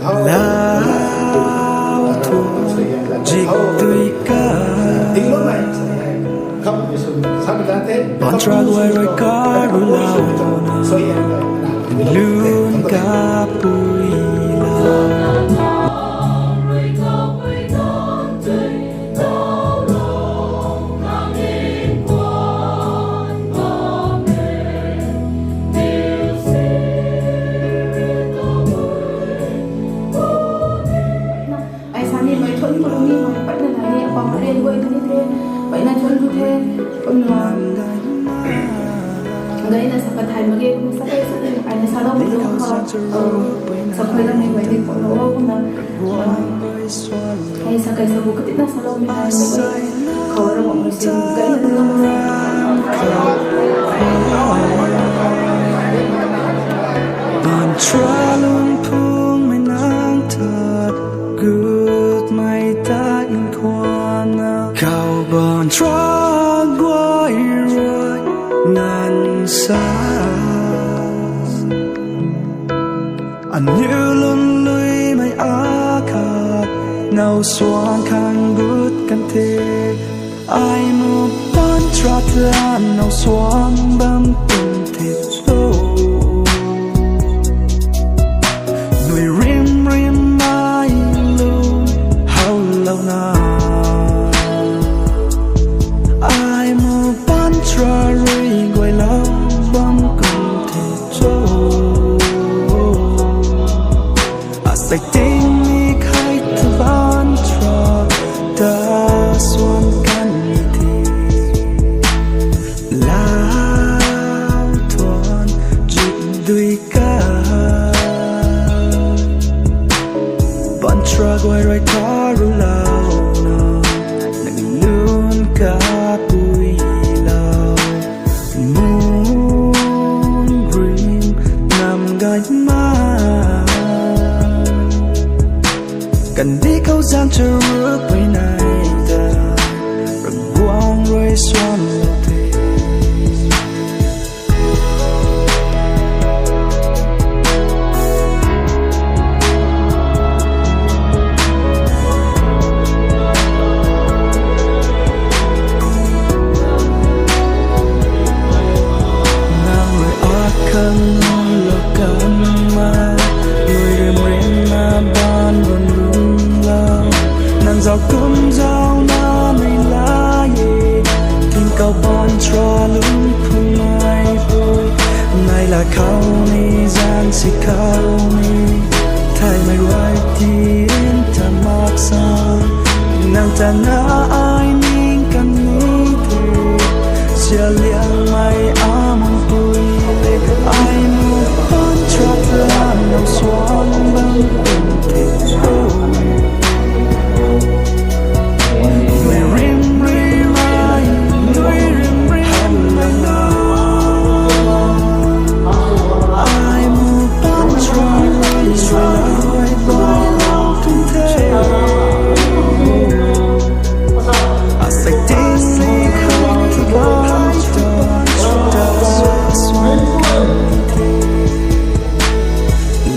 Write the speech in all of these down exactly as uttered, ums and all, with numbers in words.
Lau thu jik dui ka. Panchra guay rui karu lau na. Lun kapui lau. Ai sa ni mei thuan ku lu ni mei, peyna na ni apam rian guay tu ni the, peyna thuan ku the, kumna gayna sa ka thay mak ge, kumna sa kai sa ni, ai na sa lou mi lu kha, sa khui lam ni mei ni kumna o kumna, ai sa kai sa bu katina sa lou mi na ni mei, khou ra mei si, gayna ni lou mi. Panchra lungphung mei nang ta, gut mei ta in khwan na. Khou panchra guay rui nan sa. Aniu lun lui mei akhat, now suan khang gut kan the. Ai mu panchra tlan now suan bam kum the to. Nui rim rim mei lun how lou na. Ai mu panchra rui guay lou bam kum the cho. Asei ting ni khai ta panchra ta suan kan ni the. Lau thuan jik dui ka. Panchra guay rui karu lau na. Nang lun kapui lau. Mun rim nam gay ma. Kandih khou zang charuk pui nai ta. Ravguangc rui suan lou the. Nang rui akhang nang lou kan ma, rui rim rim na ban run run lau. Nang zau kum zau na nei la ye, tingkauh panchra lungphung nai pui. Nei la khou ni zan si khou ni, thaymei rui ti in ta mak sa. Nang ta na ai ning kan ni the, sia liang mei amun pui. Ai mu panchra tlan now suan bam kum the.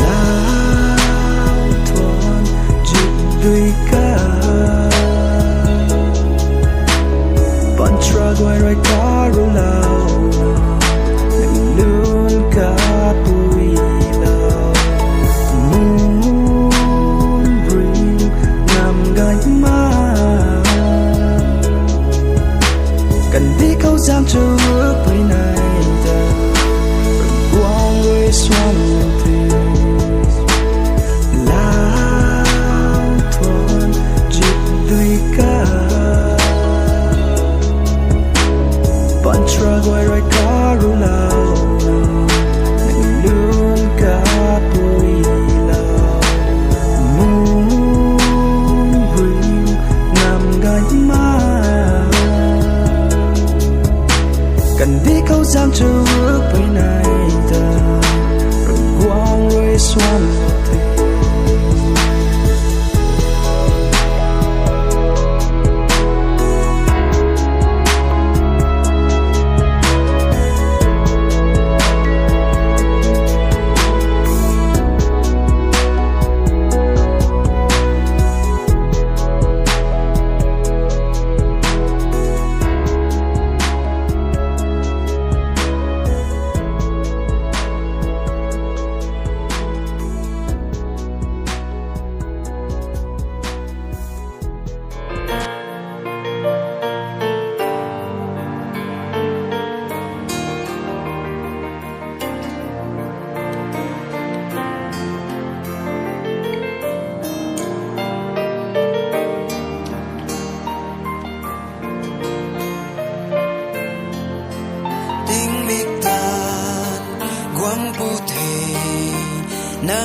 Lau thuan jik dui ka. Panchra guay rui karu lau na, nang lun kapui lau. Mun rim nam gay ma. Kandih khou zang charuk pui nai ta. Ravguangc rui suan lou the. Lau thuan jik dui ka. Panchra guay rui karu lau na. Nang lu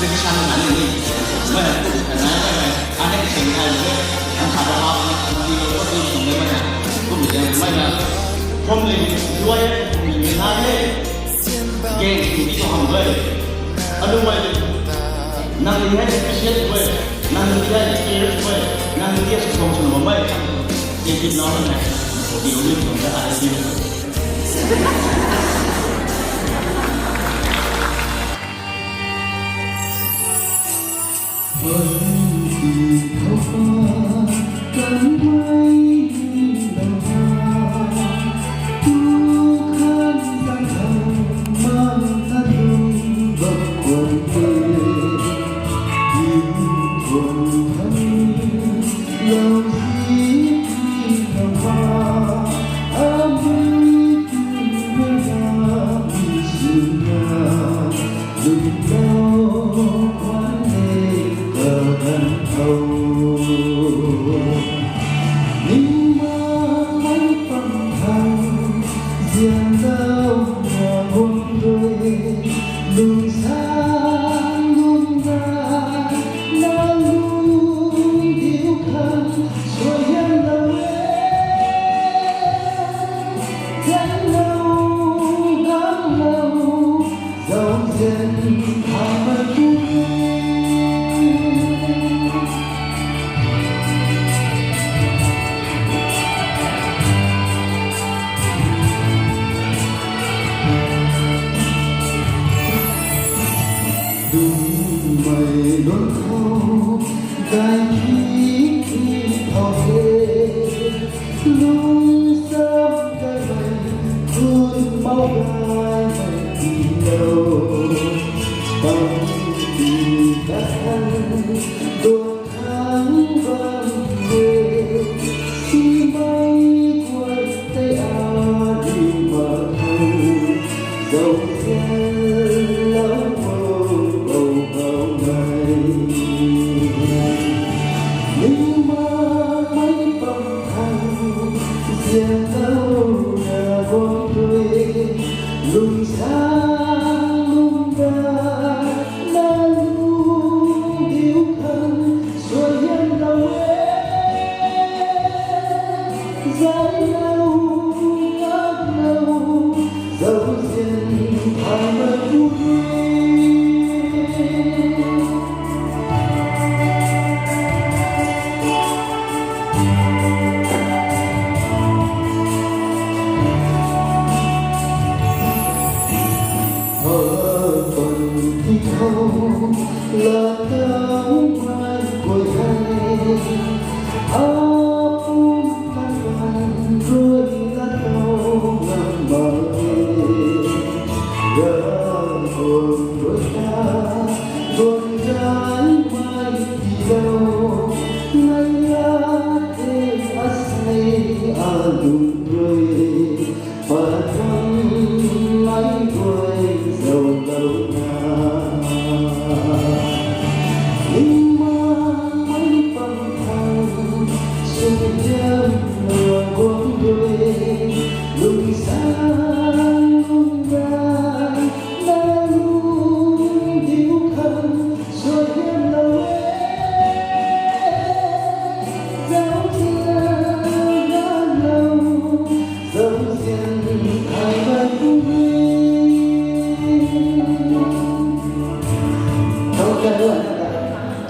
Christian na ni, mei na kum ka na, mei na, a hei sing kai le, ang khat ra hap na, ang di lo ko di sing le mei na, kum de mei na, hom le, duai, kum le na he, gang sing di ko ham duai, alu mei, nang ni hei appreciate duai, nang ni hei care duai, Nang tia sw song sw na bam e. Ei tip nau na nai. Pi rong ni tuang ta ai pi.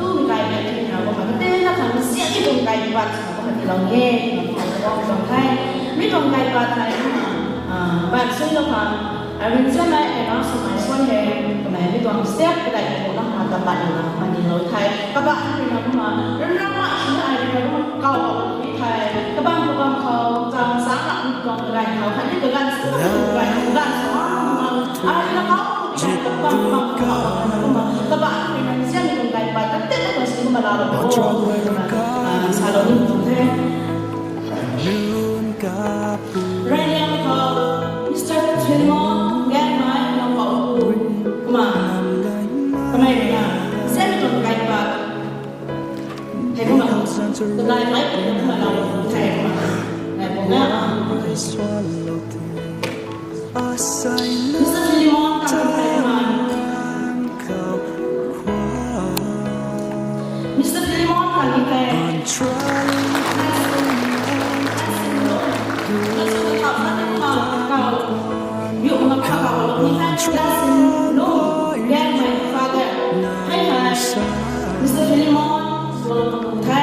Tuang kai na tu na kumna kate na khang ziak ni tuang kai pat kumna ti lou e, kumna tuang kai, mi tuang kai pat hei, ah, pat sui lou khang, ah, rin zan ai ai na sw mai suan he, kumna mi tuang step kadai kumna kumna ta pat na kumna ni lou the, kapat na kumna, rin ram ma sw ai kumna kau lou ni the, kabam kabam khou, chang sang na kumna tuang kai khou, khatni kaganv sw na kumna kai khou, kaganv sw na kumna, ai na kau, Mister Philemon, Gaengmei, nang pou pu. Kumna, kamei rui na, ziak ni tuang kai pat. Hei kumna, kaganv mei kumna kumna lou the kumna. Nai pou na. Mister Philemon, kang ni the kumna. Mister Philemon, kang ni the. Mister Philemon, swalou the.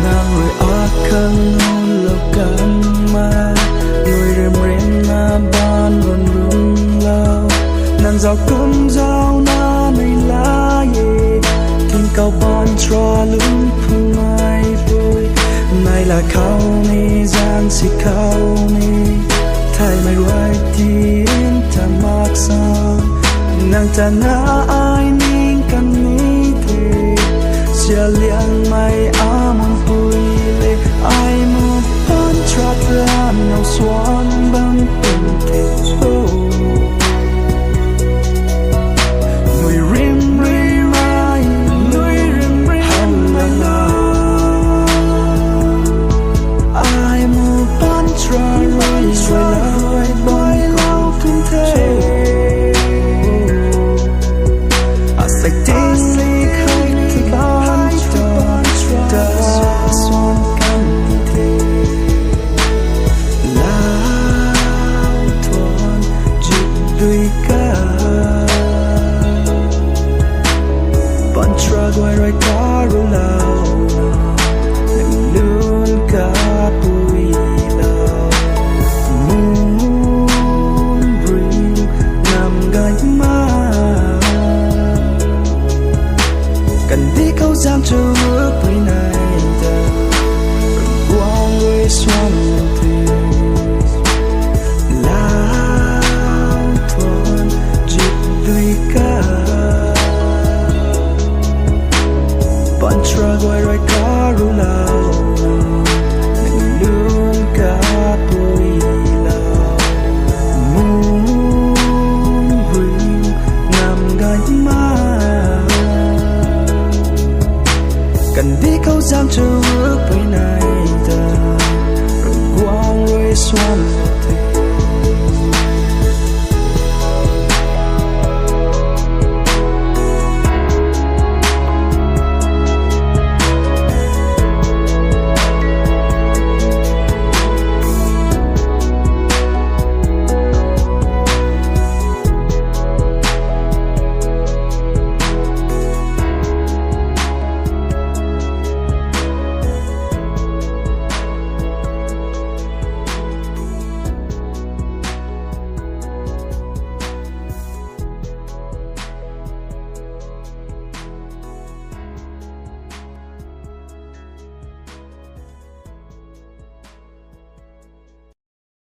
Nang rui akhang nunglou kanmei, nui rim rim na ban run runlou. Nang zau kum zau na mei la e, tingkauh ban tra lum phung nai pui. Nai la khou ni zan si khou ni, thaymei ruai tin ta mak sa. Nang ta na ai ning kan ni the, sia liangmei amun pui le, ai mu pan tra tan nau suan bam pun the. Oh. Nui rim rim ai, nui rim rim ai na. Ai mu pan tra rui rui lai bai lou kan the. Asei ting li khai ki pan tra ta suan kan the. Lau tuan jik dui